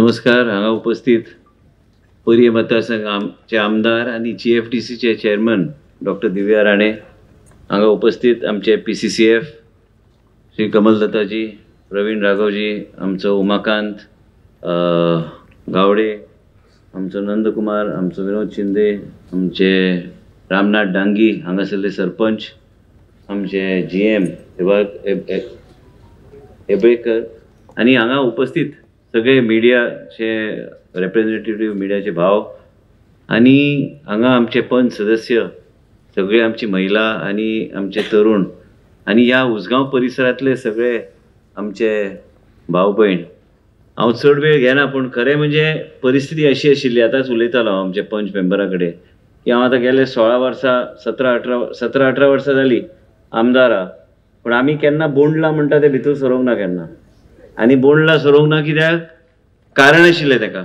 नमस्कार. हांगा उपस्थित पर्ये मतदारसंघ आमचे आमदार आनी GFDCचे चेअरमन डॉक्टर दिव्या राणे, हांगा उपस्थित आमचे PCCF Shri Kamal दत्ताजी, प्रवीण राघवजी, आमचो उमाकांत गावडे, आमचो नंदकुमार, आमचो विनोद शिंदे, आमचे रामनाथ डांगी हांगासरले सरपंच, आमचे GM Hebekar आनी हांगा उपस्थित सगळे मिडियाचे रेप्रेझेंटेटिव्ह, मिडियाचे भाव आनी हांगा आमचे पंच सदस्य, सगळे आमची महिला आनी आमचे तरुण आनी ह्या उसगांव परिसरांतले सगळे आमचे भाव भयण. हांव चड वेळ घेना, पूण खरें म्हणजे परिस्थिती अशी आशिल्ली, आतांच उलयतालो हांव आमच्या पंच मेंबरा कडेन की हांव आतां गेले 16 वर्सां, 17-18 वर्सां जालीं आमदारा, पूण आमी केन्ना बोंडला म्हणटा ते भितर सरोंक ना केन्ना. आनी बोंडला सरोंक ना कित्याक कारण आशिल्लें तेका,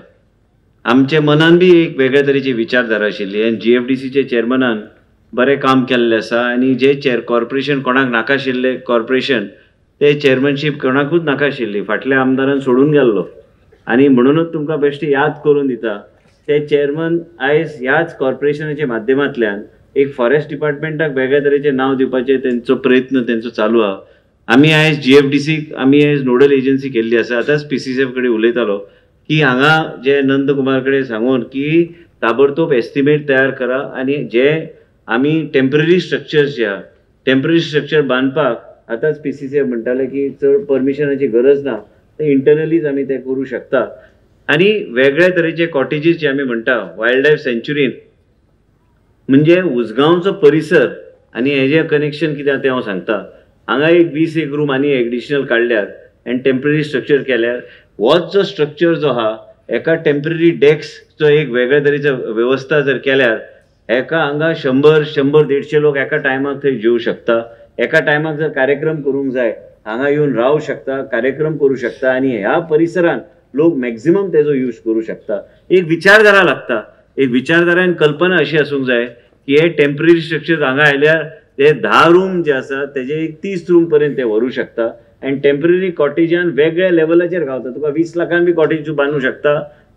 आमच्या मनान बी एक वेगळे तरेची विचारधारा आशिल्ली आनी GFDCचे चेअरमनान बरें काम केल्लें आसा आनी जे कॉर्पोरेशन कोणाक नाका आशिल्लें कॉर्पोरेशन, ते चेअरमनशीप कोणाकूच नाका आशिल्ली, फाटल्या आमदारान सोडून गेल्लो. आनी म्हणूनच तुमकां बेश्टी याद करून दिता, ते चेअरमन आयज ह्याच कॉर्पोरेशनाच्या माध्यमांतल्यान एक फॉरेस्ट डिपार्टमेंटाक वेगळ्या तरेचें नांव दिवपाचें तेंचो प्रयत्न तेंचो चालू आहा. आमी आयज GFDCक आमी आयज नोडल एजन्सी केल्ली आसा. आतांच PCCF कडेन उलयतालो की हांगा जे नंदकुमार कडेन सांगून की ताबडतोब एस्टिमेट तयार करा आनी जे आमी टेम्पररी स्ट्रक्चर्स जे आहा, टेम्पररी स्ट्रक्चर बांदपाक आतांच PCCF म्हणटाले की चड परमिशनाची गरज ना, ते इंटरनलीच आमी ते करूं शकता. आनी वेगळ्या तरेचे कॉटेजीस जे आमी म्हणटा वायल्ड लायफ सँच्युरीन, म्हणजे उसगांवचो परिसर आनी हेजें कनेक्शन कितें आहा तें हांव सांगता. हांगा एक 20 एक रूम आनी एडिशनल काडल्यार आनी टेम्पररी स्ट्रक्चर केल्यार होच जो स्ट्रक्चर जो आहा एका टेम्पररी डेस्कचो एक वेगळ्या तरेचो वेवस्था जर केल्यार एका हांगा 100, 100, 150 लोक एका टायमाक थंय जेवूं शकता. एका टायमाक जर कार्यक्रम करूंक जाय हांगा येवन रावूं शकता, कार्यक्रम करूं शकता आनी ह्या परिसरान लोक मॅक्झिमम तेजो यूज करूं शकता. एक विचारधारा लागता, एक विचारधारा आनी कल्पना अशी आसूंक जाय की हे टेम्पररी स्ट्रक्चर हांगा आयल्यार ते 10 रूम जे आसा तेजे एक 30 रूम पर्यंत ते व्हरूं शकता. आनी टेम्पररी कॉटेजान वेगळ्या लेवलाचेर गावता, तुका 20 लाखान बी कॉटेज तूं बांदूं शकता,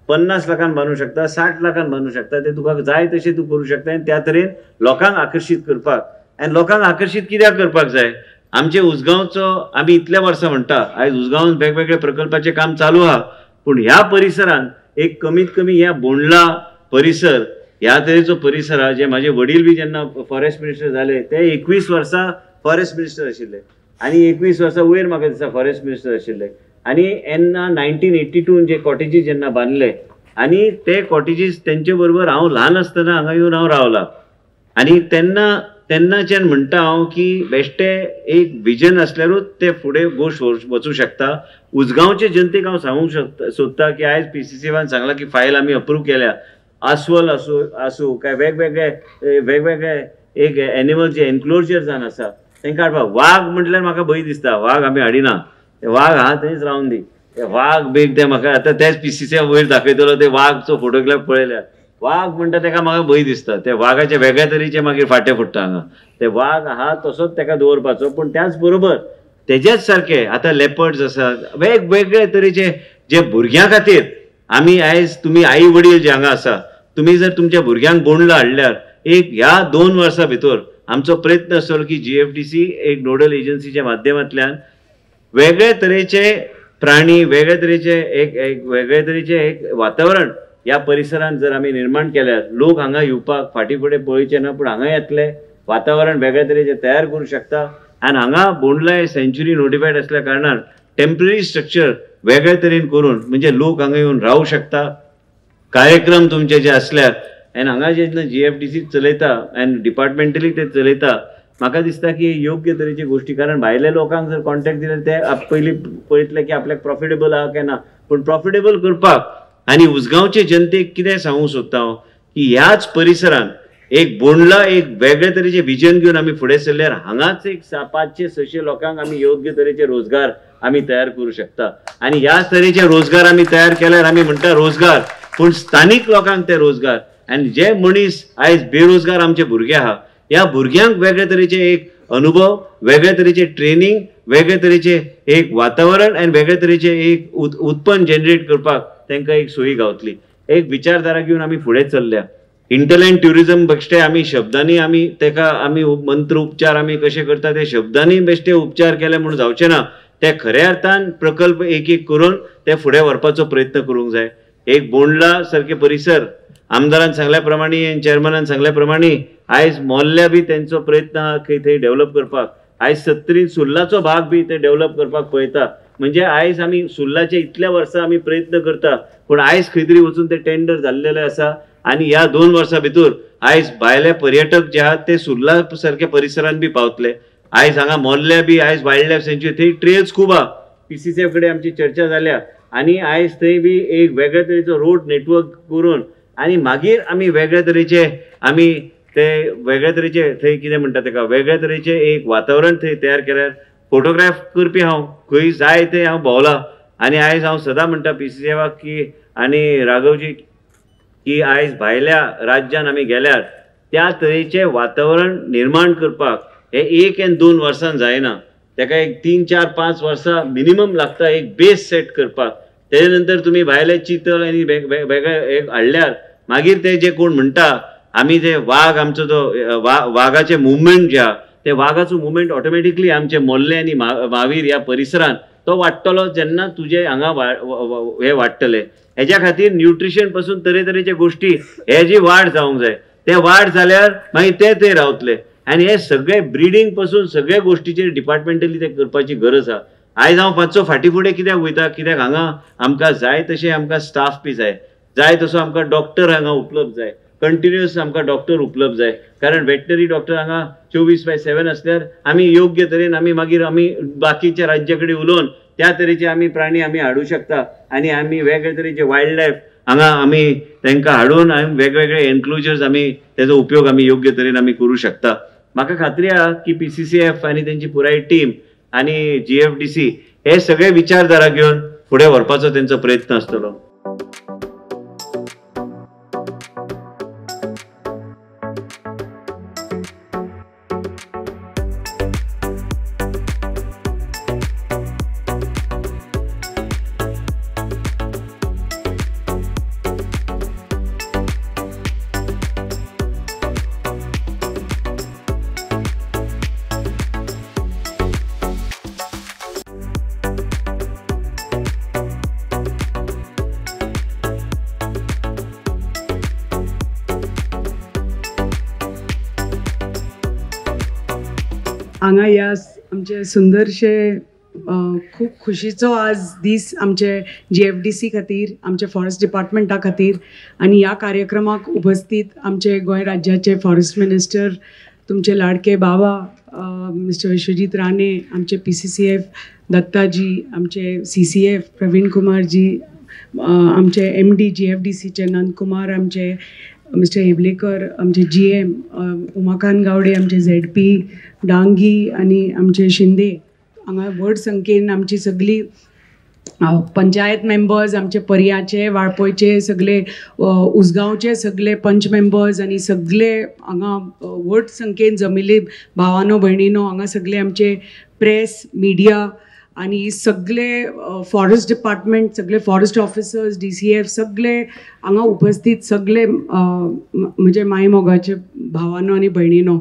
50 लाखान बांदूं शकता, 60 लाखान बांदूं शकता, ते तुका जाय तशें तूं करूं शकता. आनी त्या तरेन लोकांक आकर्शीत करपाक, आनी लोकांक आकर्शीत कित्याक करपाक जाय, आमचे उसगांवचो आमी इतल्या वर्सां म्हणटा आयज उसगांवान वेगवेगळे प्रकल्पाचें काम चालू आहा, पूण ह्या परिसरान एक कमीत कमी ह्या बोंडला परिसर ह्या तरेचो परिसर आहा, जे म्हाजे वडील बी जेन्ना फॉरेस्ट मिनिस्टर जाले ते 21 वर्सां फॉरेस्ट मिनिस्टर आशिल्ले आनी 21 वर्सां वयर म्हाका दिसता फॉरेस्ट मिनिस्टर आशिल्ले. आनी तेन्ना 1982 जे कॉटेजीस जेन्ना बांदले आनी ते कॉटेजीस तेंचे बरोबर हांव ल्हान आसतना हांगा येवन हांव रावला आनी तेन्नाच्यान म्हणटा हांव की बेश्टे एक विजन आसल्यारूच ते फुडें गोश्ट वचूं शकता. उसगांवचे जनतेक हांव सांगूंक सोदता की आयज PCCFान सांगलां की फायल आमी अप्रूव केल्या, आस्वल आसूं काय वेगवेगळे वेगवेगळे एक एनिमल जे एनक्लोजर जावन आसा तांकां हाडपाक. वाग म्हटल्यार म्हाका भंय दिसता, वाग आमी हाडिना, ते वाग आहा थंयच रावन दी, ते वाग बेग ते म्हाका आतां तेच PCCF वयर दाखयतलो ते वागचो फोटोग्राफ पळयल्यार वाग म्हणटा तेका म्हाका भंय दिसता. ते वागाचे वेगळ्या तरेचे मागीर फाटे फुट्टा हांगा, ते वाग आहा तसोच तेका दवरपाचो, पूण त्याच बरोबर तेज्याच सारके आतां लेपर्ड्स आसात, वेगवेगळे तरेचे जे भुरग्यां खातीर आमी आयज तुमी आई वडील जे हांगा आसा तुमी जर तुमच्या भुरग्यांक बोंडला हाडल्यार एक ह्या 2 वर्सां भितर आमचो प्रयत्न आसतलो की GFDC एक नोडल एजन्सीच्या माध्यमांतल्यान वेगळे तरेचे प्राणी, वेगळे तरेचे एक वेगळे तरेचे एक वातावरण ह्या परिसरान जर आमी निर्माण केल्यार लोक हांगा येवपाक फाटीं फुडें पळोवचे ना, पूण हांगा येतले, वातावरण वेगळे तरेचे तयार करूं शकता. आनी हांगा बोंडला सँच्युरी नोटिफायड आसल्या कारणान टेम्पररी स्ट्रक्चर वेगळे तरेन करून म्हणजे लोक हांगा येवन रावूं शकता. कार्यक्रम तुमचे जे आसल्यार आनी हांगा जेन्ना GFDC चलयता आनी डिपार्टमेंटली ते चलयता, म्हाका दिसता की योग्य तरेची गोश्टी, कारण भायल्या लोकांक जर कॉन्टॅक्ट दिल्यार ते पयलीं पळयतले की आपल्याक प्रॉफिटेबल आहा काय ना, पूण प्रॉफिटेबल करपाक आनी उसगांवचे जनतेक कितें सांगूंक सोदता हांव की ह्याच परिसरान एक बोंडला एक वेगळे तरेचे विजन घेवन आमी फुडें सरल्यार हांगाच एक 500-600 लोकांक आमी योग्य तरेचे रोजगार आमी तयार करूं शकता. आनी ह्याच तरेचे रोजगार आमी तयार केल्यार आमी म्हणटा रोजगार, पूण स्थानीक लोकांक ते रोजगार आनी जे मनीस आयज बेरोजगार आमचे भुरगे आहा, ह्या भुरग्यांक वेगळे तरेचे एक अनुभव, वेगळे तरेचे ट्रेनिंग, वेगळे तरेचे एक वातावरण आनी वेगळे तरेचे एक उत्पन्न जनरेट करपाक तांकां एक सोयी गावतली. एक विचारधारा घेवन आमी फुडें चल्ल्या. हिंटरलँड ट्युरिजम बेश्टे आमी शब्दांनी आमी तेका आमी मंत्र उपचार आमी कशे करता ते शब्दांनी बेश्टे उपचार केले म्हूण जावचे ना, ते खऱ्या अर्थान प्रकल्प एक एक करून ते फुडें व्हरपाचो प्रयत्न करूंक जाय. एक बोंडला सारके परिसर आमदारान सांगल्या प्रमाणे आनी चेअरमॅनान सांगल्या प्रमाणे आयज मोल्ल्या बी तेंचो प्रयत्न आहा खंय थंय डेव्हलप करपाक. आयज सत्तरी सुर्लाचो भाग बी ते डेव्हलप करपाक पळयता. म्हणजे आयज आमी सुर्लाचे इतल्या वर्सां आमी प्रयत्न करता पूण आयज खंय तरी वचून ते टेंडर जाल्लेले आसा आनी ह्या 2 वर्सां भितर आयज भायले पर्यटक जे आहात ते सुर्ला सारक्या परिसरान बी पावतले. आयज हांगा मोल्ल्या बी आयज वायल्ड लायफ सँच्युरी थंय ट्रेल्स खूब आहा. PCCF कडेन आमची चर्चा जाल्या आनी आयज थंय बी एक वेगळे तरेचो रोड नेटवर्क करून आनी मागीर आमी वेगळे तरेचे आमी ते वेगळे तरेचे थंय कितें म्हणटा तेका वेगळे तरेचे एक वातावरण थंय तयार केल्यार फोटोग्राफ करपी हांव खंय जाय ते हांव भोंवला आनी आयज हांव सदां म्हणटा PCCF की आनी राघवजी की आयज भायल्या राज्यान आमी गेल्यार त्या तरेचें वातावरण निर्माण करपाक हे 1 आनी 2 वर्सां जायना, तेका एक 3, 4, 5 वर्सां मिनिमम लागता एक बेस सेट करपाक. तेजे नंतर तुमी भायले चितल आनी वेगळे हाडल्यार मागीर ते जे कोण म्हणटा आमी जे वाग आमचो जो वागाचे मुवमेंट जे आहा ते वागाचो मुवमेंट ऑटोमॅटिकली आमचे मोल्ले आनी म्हावीर ह्या परिसरान तो वाडटलो जेन्ना तुजे हांगा हे वाडटले. हेज्या खातीर न्युट्रिशन पासून तरेतरेचे गोश्टी हे जी वाड जावंक जाय ते वाड जाल्यार मागीर ते थंय रावतले आनी हे सगळे ब्रिडींग पासून सगळे गोश्टीचेर डिपार्टमेंटली ते करपाची गरज आहा. आयज हांव मातसो फाटीं फुडें कित्याक वयता, कित्याक हांगा आमकां जाय तशें आमकां स्टाफ बी जाय, जाय तसो आमकां डॉक्टर हांगा उपलब्ध जाय, कंटिन्युअस आमकां डॉक्टर उपलब्ध जाय. कारण वेटनरी डॉक्टर हांगा 24/7 आसल्यार आमी योग्य तरेन आमी मागीर आमी बाकीच्या राज्या कडेन उलोवन त्या तरेचे आमी प्राणी आमी हाडूं शकता आनी आमी वेगळे तरेचे वायल्ड लायफ हांगा आमी तांकां हाडून आमी वेगवेगळे एनक्लोजर्स आमी तेजो उपयोग आमी योग्य तरेन आमी करूं शकता. म्हाका खात्री आहा की PCCF आनी तेंची पुराय टीम आनी GFDC हे सगळे विचारधारा घेवन फुडें व्हरपाचो तेंचो प्रयत्न आसतलो. हांगा ह्या आमचे सुंदरशे खूब खुशीचो आज दीस आमचे GFDC खातीर, आमचे फॉरेस्ट डिपार्टमेंटा खातीर आनी ह्या कार्यक्रमाक उपस्थित आमचे गोंय राज्याचे फॉरेस्ट मिनिस्टर तुमचे लाडके बाबा मिस्टर विश्वजीत राणे, आमचे PCCF दत्ताजी, आमचे CCF Praveen कुमारजी, आमचे MD GFDCचे नंदकुमार, आमचे मिस्टर हेबलेकर, आमचे GM Umakant Gawade, आमचे ZP Dangi आनी आमचे शिंदे, हांगा व्हड संख्येन आमची सगळी पंचायत मेंबर्स, आमचे पर्याचे, वाळपयचे सगळे, उसगांवचे सगळे पंच मेंबर्स आनी सगळे हांगा व्हड संख्येन जमिल्ले भावानो भयणीनो, हांगा सगळे आमचे प्रेस मिडिया आनी सगळे फॉरेस्ट डिपार्टमेंट, सगळे फॉरेस्ट ऑफिसर्स, DCF सगळे हांगा उपस्थित सगळे म्हणजे माय मोगाचे भावानो आनी भयणीनो,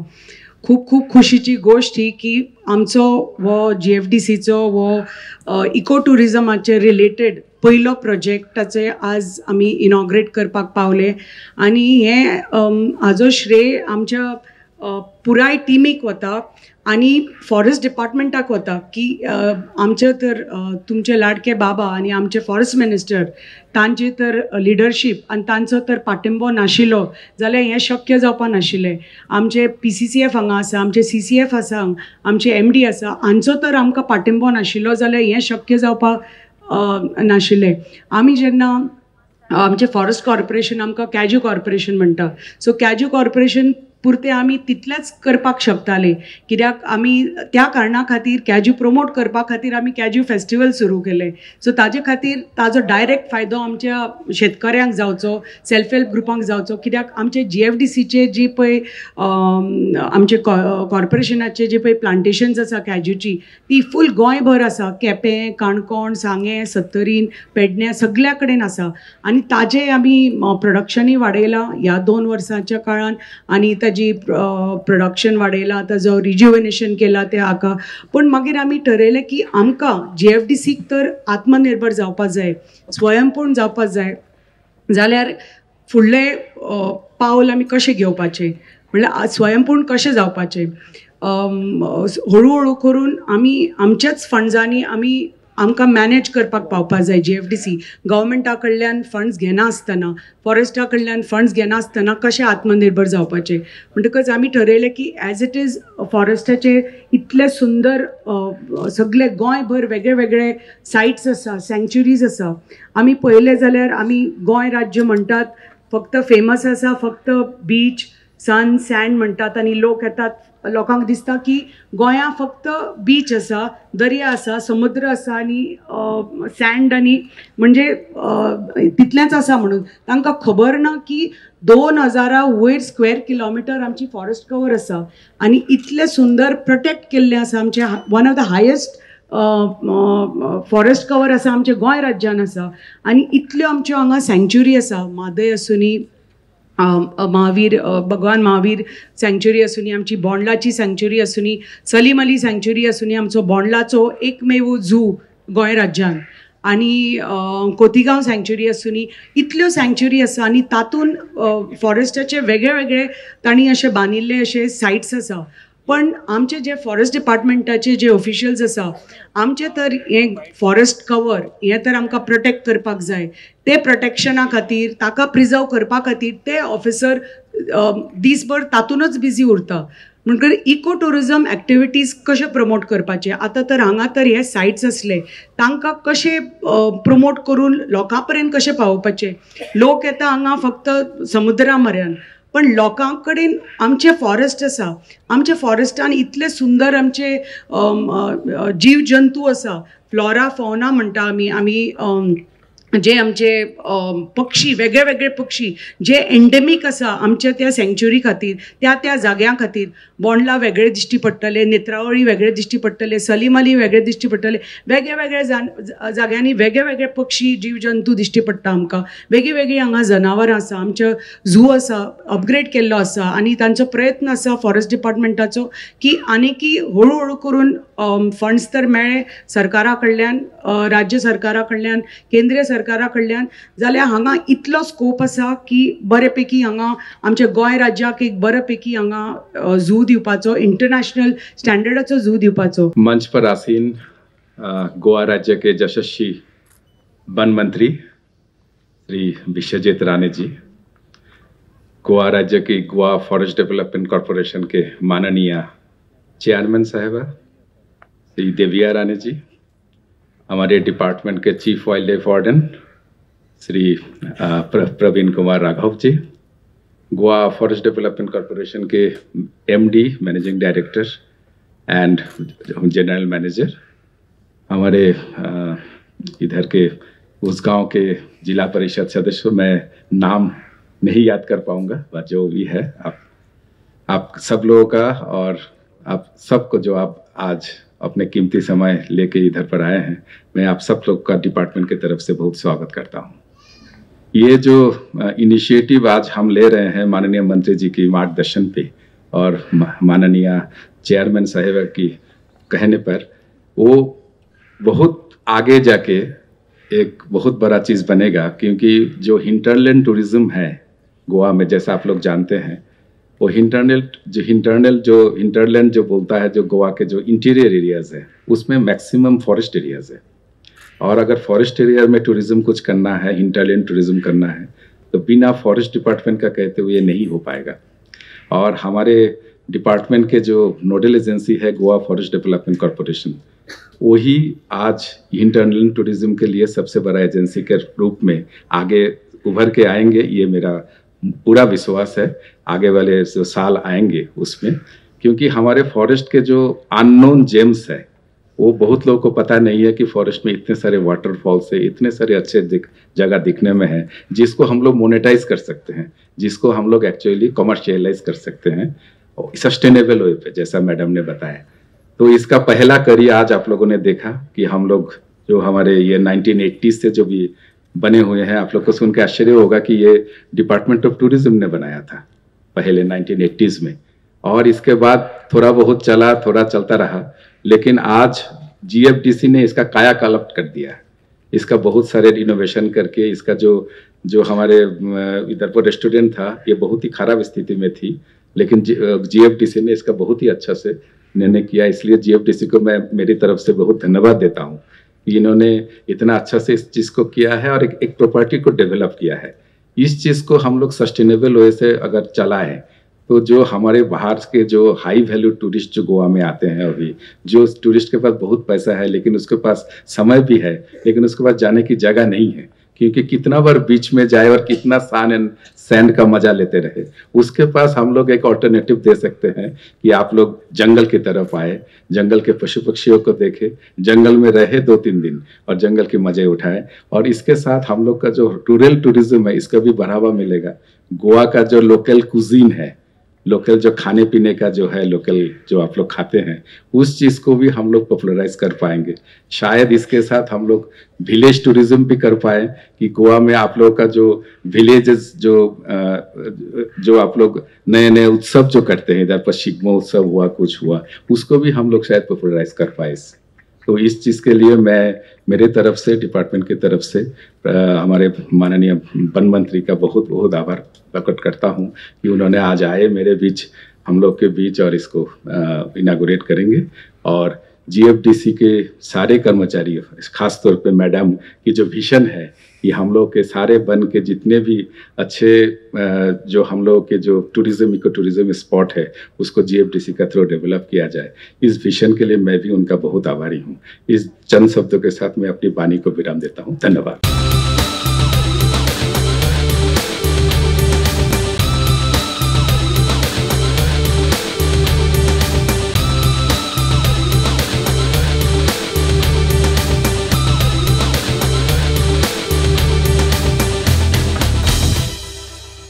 खूब खूब खुशीची गोश्ट ही की आमचो हो GFDCचो हो इको ट्युरिजमाचे रिलेटेड पयलो प्रोजेक्टाचे आज आमी इनॉग्रेट करपाक पावले आनी हें हाजो श्रेय आमच्या पुराय टिमीक वता आनी फॉरेस्ट डिपार्टमेंटाक वता की आमचे तर तुमचे लाडके बाबा आनी आमचे फॉरेस्ट मिनिस्टर तांची तर लिडरशीप आनी तांचो तर पाठिंबो नाशिल्लो जाल्यार हें शक्य जावपा नाशिल्लें. आमचे PCCF हांगा आसा, आमचे CCF आसा, आमचे MD आसा, हांचो तर आमकां पाठिंबो नाशिल्लो जाल्यार हें शक्य जावपाक नाशिल्लें. आमी जेन्ना आमचे फॉरेस्ट कॉर्पोरेशन आमकां कॅज्यू कॉर्पोरेशन म्हणटा, सो कॅज्यू कॉर्पोरेशन पुरते आमी तितलेंच करपाक शकताले, कित्याक आमी त्या कारणा खातीर कॅज्यू प्रमोट करपा खातीर आमी कॅज्यू फेस्टिवल सुरू केलें. सो ताजे खातीर ताजो डायरेक्ट फायदो आमच्या शेतकऱ्यांक जावचो, सेल्फ हेल्प ग्रुपांक जावचो, कित्याक आमचे GFDCचे जी पळय आमचे कॉर्पोरेशनाचे जे पळय प्लांटेशन्स आसा कॅज्यूची ती फूल गोंयभर आसा, केपें, काणकोण, सांगें, सत्तरीन, पेडण्यां सगल्या कडेन आसा आनी ताजे आमी प्रोडक्शनूय वाडयलां ह्या 2 वर्सांच्या काळान आनी ताजी प्रोडक्शन वाडयलां, ताजो रिज्युविनेशन केलां ते हाका. पूण मागीर आमी ठरयलें की आमकां GFDCक तर आत्मनिर्भर जावपा जाय, स्वयंपूर्ण जावपा जाय, जाल्यार फुडलें पावल आमी कशें घेवपाचें, म्हणल्यार स्वयंपूर्ण कशें जावपाचें. हळू हळू करून आमी आमच्याच फंड्सांनी आमी आमकां मॅनेज करपाक पावपा जाय. GFDC गव्हर्मेंटा कडल्यान फंड्स घेनासतना, फॉरेस्टा कडल्यान फंड्स घेनासतना कशें आत्मनिर्भर जावपाचें. म्हणटकच आमी ठरयलें की एज it is फॉरेस्टाचे इतले सुंदर सगळे गोंयभर वेगळे वेगळे सायट्स आसा, सँक्च्युरीज आसा. आमी पळयलें जाल्यार आमी गोंय राज्य म्हणटात फक्त फेमस आसा फक्त बीच, सन, सँड म्हणटात आनी लोक येतात, लोकांक दिसता की गोंया फक्त बीच आसा, दर्या आसा, समुद्र आसा आनी सँड आनी म्हणजे तितलेंच आसा म्हणून. तांकां खबर ना की 2000 वयर स्क्वेअर किलोमिटर आमची फॉरेस्ट कवर आसा आनी इतलें सुंदर प्रोटेक्ट केल्लें आसा. आमचें one of the highest forest cover आसा आमच्या गोंय राज्यान आसा आनी इतल्यो आमच्यो हांगा सँक्च्युरी आसा, म्हादय आसूनी, महावीर भगवान महावीर सँक्च्युरी आसूनी, आमची बोंडलाची सँक्च्युरी आसूनी, सलीम अली सँक्च्युरी आसूनी, आमचो बोंडलाचो एकमेव झू गोंय राज्यान आनी कोतिगांव सँक्च्युरी आसूनी, इतल्यो सँक्च्युरी आसा आनी तातूंत फॉरेस्टाचे वेगळे वेगळे तांणी अशे बांदिल्ले अशे सायट्स आसा. पण आमचे जे फॉरेस्ट डिपार्टमेंटाचे जे ऑफिशियल्स आसा, आमचे तर हें फॉरेस्ट कवर हें तर आमकां प्रोटेक्ट करपाक जाय, ते प्रोटेक्शना खातीर ताका प्रिजर्व करपा खातीर ते ऑफिसर दीसभर तातूंतच बिजी उरता. म्हणटकीर इको ट्युरिजम एक्टिविटीज कशें प्रमोट करपाचें, आतां तर हांगा तर हे सायट्स आसले तांकां कशें प्रमोट करून लोकां पर्यंत कशें पावोवपाचें. लोक येता हांगा फक्त समुद्रा म्हऱ्यान, पण लोकां कडेन आमचें फॉरेस्ट आसा, आमच्या फॉरेस्टान इतले सुंदर आमचे जीव जंतू आसा, फ्लोरा फौना म्हणटा आमी, आमी जे आमचे पक्षी, वेगळे वेगळे पक्षी जे एंडेमीक आसा आमच्या त्या सँक्च्युरी खातीर, त्या त्या जाग्यां खातीर. बोंडला वेगळे दिश्टी पडटले, नेत्रावळी वेगळे दिश्टी पडटले, सलीम अली वेगळे दिश्टी पडटले, वेगळे वेगळे जाग्यांनी वेगळे वेगळे पक्षी जीव जंतू दिश्टी पडटा आमकां. वेगळी वेगळी हांगा जनावरां आसा, आमचो झू आसा, अपग्रेड केल्लो आसा आनी तांचो प्रयत्न आसा फॉरेस्ट डिपार्टमेंटाचो की आनीकी हळू हळू करून फंड्स तर मेळ्ळे सरकारा कडल्यान, राज्य सरकारा कडल्यान, केंद्रीय सरकारा कडल्यान, जाल्यार हांगा इतलो स्कोप आसा की बरेपैकी हांगा आमच्या गोंय राज्याक एक बरेपैकी हांगा झू दिवपाचो, इंटरनॅशनल स्टँडर्डाचो झू दिवपाचो. मंच पर आसीन गोवा राज्य के यशस्वी वन मंत्री श्री विश्वजीत राणे जी, गोवा राज्य की Goa forest development corporation K माननीय चेयरमैन साहिबा श्री देविया राणे जी, हमारे department K chief wild life warden Shri Praveen Kumar Raghav ji, Goa forest development corporation K MD, managing director and general manager, हमारे इधर के उस गांव के जिला परिषद सदस्य, मैं नाम नहीं याद कर पाऊंगा, बस जो भी है आप सब लोगों का और आप सबको जो आप आज अपने कीमती समय लेके इधर पर आए हैं, मैं आप सब लोग का डिपार्टमेंट की तरफ से बहुत स्वागत करता हूँ। ये जो इनिशिएटिव आज हम ले रहे हैं माननीय मंत्री जी की मार्गदर्शन पे और माननीय चेयरमैन साहब की कहने पर, वो बहुत आगे जाके एक बहुत बड़ा चीज़ बनेगा, क्योंकि जो हिंटरलैंड टूरिज़्म है गोवा में, जैसा आप लोग जानते हैं, वो हिंटरलैंड जो बोलता है, जो गोवा के जो इंटीरियर एरियाज़ है उसमें मैक्सिमम फॉरेस्ट एरियाज़ है, और अगर फॉरेस्ट एरिया में टूरिज़्म कुछ करना है, हिंटरलैंड टूरिज़्म करना है, तो बिना फॉरेस्ट डिपार्टमेंट का कहते हुए नहीं हो पाएगा। और हमारे डिपार्टमेंट के जो नोडल एजेंसी है गोवा फॉरेस्ट डेवलपमेंट कॉरपोरेशन, वही आज हिंटरलैंड टूरिज़्म के लिए सबसे बड़ा एजेंसी के रूप में आगे उभर के आएंगे, ये मेरा पूरा विश्वास है आगे वाले जो साल आएंगे उसमें, क्योंकि हमारे फॉरेस्ट के जो अननोन जेम्स है वो बहुत लोगों को पता नहीं है कि फॉरेस्ट में इतने सारे वाटरफॉल्स है, इतने सारे अच्छे जगह दिखने में है, जिसको हम लोग मोनेटाइज कर सकते हैं, जिसको हम लोग एक्चुअली कमर्शियलाइज कर सकते हैं सस्टेनेबल वे पे, जैसा मैडम ने बताया। तो इसका पहला कड़ी आज आप लोगों ने देखा कि हम लोग जो हमारे ये 1980s से जो भी बने हुए हैं, आप लोग को सुन के आश्चर्य होगा कि ये डिपार्टमेंट ऑफ टूरिज्म ने बनाया था पहले 1980s में, और इसके बाद थोड़ा बहुत चला, थोड़ा चलता रहा, लेकिन आज जीएफडीसी ने इसका कायाकल्प कर दिया है। इसका बहुत सारे रिनोवेशन करके इसका जो जो हमारे इधर पर रेस्टोरेंट था ये बहुत ही खराब स्थिति में थी, लेकिन जीएफडीसी ने इसका बहुत ही अच्छा से निर्णय किया। इसलिए जीएफडीसी को मैं मेरी तरफ से बहुत धन्यवाद देता हूँ कि इन्होंने इतना अच्छा से इस चीज़ को किया है और एक प्रॉपर्टी को डेवलप किया है। इस चीज़ को हम लोग सस्टेनेबल वे से अगर चलाएँ तो जो हमारे बाहर के जो हाई वैल्यू टूरिस्ट जो गोवा में आते हैं अभी, जो टूरिस्ट के पास बहुत पैसा है लेकिन उसके पास समय भी है, लेकिन उसके पास जाने की जगह नहीं है, क्योंकि कितना बार बीच में जाए और कितना सान एंड सैंड का मजा लेते रहे, उसके पास हम लोग एक ऑल्टरनेटिव दे सकते हैं कि आप लोग जंगल की तरफ आए, जंगल के पशु पक्षियों को देखें, जंगल में रहे 2-3 दिन और जंगल के मजे उठाएं। और इसके साथ हम लोग का जो रूरल टूरिज्म है इसका भी बढ़ावा मिलेगा। गोवा का जो लोकल कुजीन है, लोकल जो खाने पीने का जो है, लोकल जो आप लोग खाते हैं, उस चीज़ को भी हम लोग पॉपुलराइज कर पाएंगे। शायद इसके साथ हम लोग विलेज टूरिज्म भी कर पाए कि गोवा में आप लोगों का जो विलेजेस जो आप लोग नए नए उत्सव जो करते हैं, इधर पर शिगमो उत्सव हुआ, कुछ हुआ, उसको भी हम लोग शायद पॉपुलराइज कर पाए। तो इस चीज़ के लिए मैं मेरे तरफ से, डिपार्टमेंट की तरफ से हमारे माननीय वन मंत्री का बहुत बहुत आभार प्रकट करता हूं कि उन्होंने आज आए मेरे बीच, हम लोग के बीच, और इसको इनागुरेट करेंगे। और जीएफडीसी के सारे कर्मचारी, खास तौर पे मैडम की जो विजन है कि हम लोग के सारे वन के जितने भी अच्छे जो हम लोग के जो टूरिज्म, इको टूरिज्म स्पॉट है उसको जीएफडीसी का थ्रू डेवलप किया जाए, इस विजन के लिए मैं भी उनका बहुत आभारी हूँ। इस चंद शब्दों के साथ मैं अपनी वाणी को विराम देता हूँ। धन्यवाद।